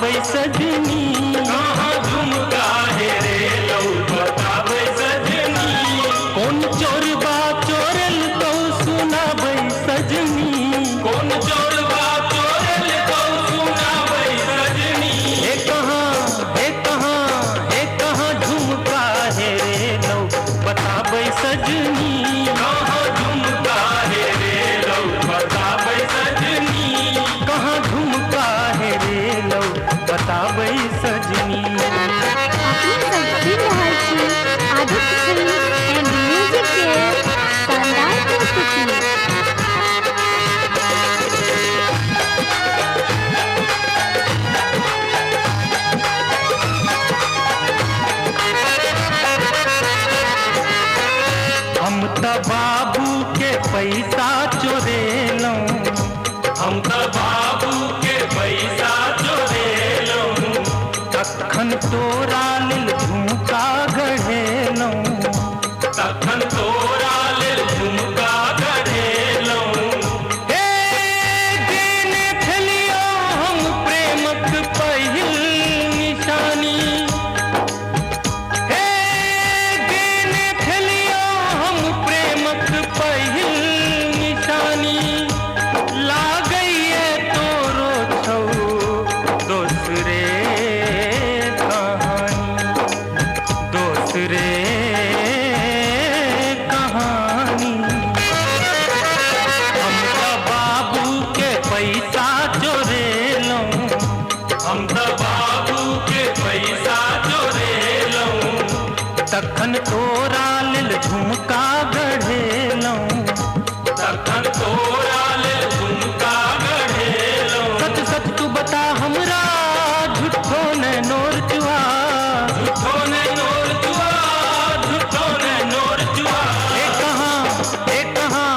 बताबै सजनी। कहाँ झुमका हेरेलौ बताबै सजनी। कोन चोरबा चोरल तो सुनाबै सजनी। कोन चोरबा चोरल तो सुनाबै सजनी। हे कहाँ, हे कहाँ, हे कहाँ झुमका हेरेलौ बताबै सजनी। कहाँ झुमका हेरेलौ बताबै सजनी। कहाँ झुमका हेरेलौ बताबै सजनी। अपने सब सुनि रहल छी आदित्य फिल्म एंड म्यूजिक के शानदार प्रस्तुति। हम त बाबू के पैसा चोरेलौं। हम त बाबू के पैसा चोरेलौं। तखन तोरा लेल झुमका गढ़ेलौं। तखन तोरा लेल झुमका गढ़ेलौं। हे देने छलियौ हम प्रेमक पहिल निशानी। हे देने छलियौ हम प्रेमक पहिल निशानी। लागैए तोरो छौ दोसरे कहानी, दोसरे कहानी। हम त बाबू के पैसा चोरेलौं। हम त बाबू के पैसा चोरेलौं। तखन तोरा लेल झुमका गढ़ेलौं। तखन तोरा लेल झुमका गढ़ेलौं। सच सच तू बता हमरा झूठो ने नोर चुआ। झूठो ने नोर चुआ, झूठो ने नोर चुआ। हे कहाँ, हे कहाँ,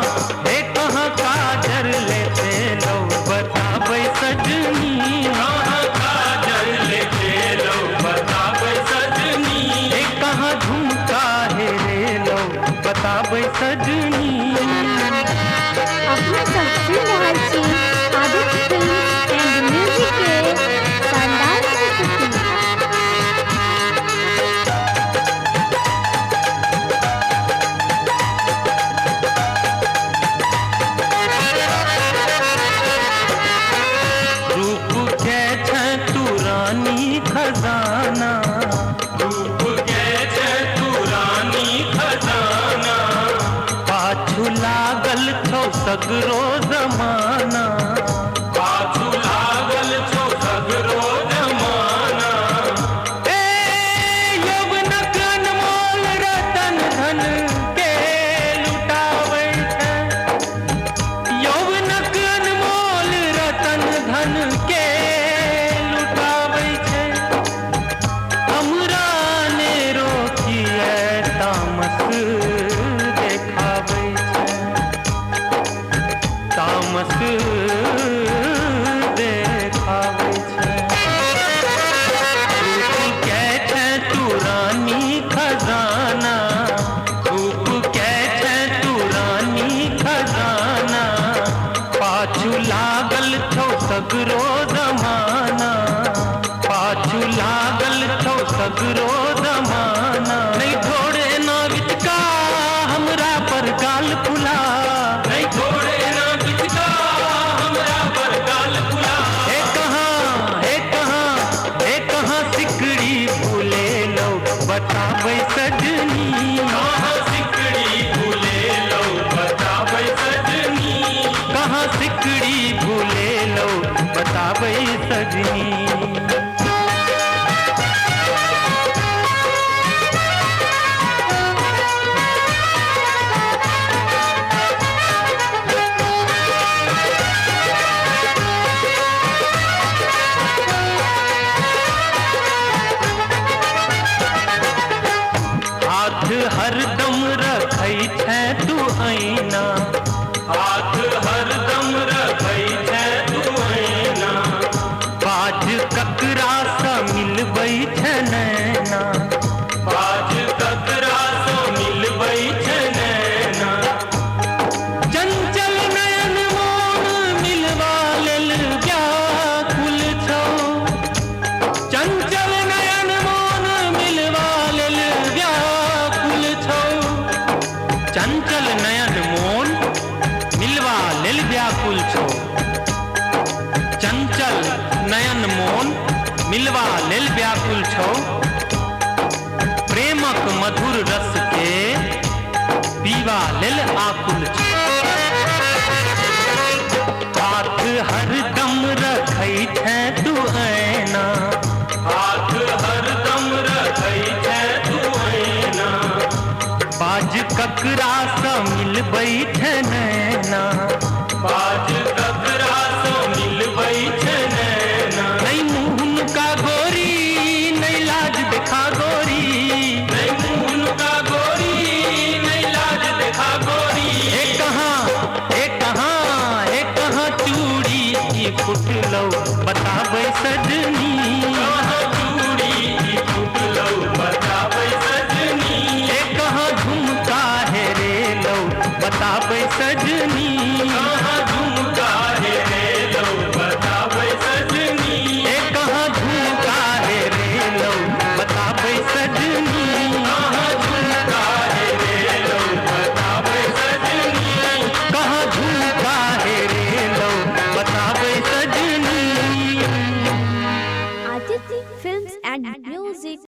हे कहाँ काजर लेते लो बताबै सजनी। कहाँ काजर लेते लो बताबै सजनी। हे कहाँ झुमका हेरेलौ बताबै सजनी। अपने सब सुनि रहल छी आदित्य फिल्म एंड म्यूजिक के शानदार प्रस्तुति। रूप के छै तू रानी खजाना। रूप के छै तू रानी खजाना। पाछू लागल छौ सगरो जमाना। पाछू लागल छौ सगरो जमाना। ए यौवनक अनमोल रतन धन के लुटाबै छै। यौवनक अनमोल रतन धन के लुटाबै छै। हमरा ने रोकिए तामस देखाबै छै, तामस देखाबै छै। रूप के छै तू रानी खजाना। रूप के छै तू रानी खजाना। पाछू लागल छौ सगरो जमाना। पाछू लागल छौ सगरो जमाना। नहीं थोड़े ना बिचका हमरा पर गाल फुला। नहीं थोड़े ना बिचका हमरा पर गाल फुला। हे कहाँ, हे कहाँ, हे कहाँ सिकड़ी भूलेलौ बताबै सजनी। कहाँ सिकड़ी भूलेलौ बताबै सजनी। कहाँ सिकड़ी भूलेलौ बताबै सजनी। हाथ हरदम रखै छै तू ऐना। हाथ हरदम रखै छै तू ऐना। बाज चंचल नयन मोन मिलवा लेल व्याकुल छौ। चंचल नयन मोन मिलवा लेल व्याकुल छौ। प्रेमक मधुर रस के पीवा लेल आकुल छौ। हाथ हरदम रखै छै तू ऐना। हाथ हरदम रखै छै तू ऐना। बाज ककरा सँ मिलबै छै नैना। बाज ककरा सँ मिलबै छै नैना। नै मुँह गोरी, नै लाज देखा गोरी। नै मुँह का गोरी, नै लाज देखा गोरी। हे कहाँ, हे कहाँ, हे कहाँ चूड़ी ई फुटलौ।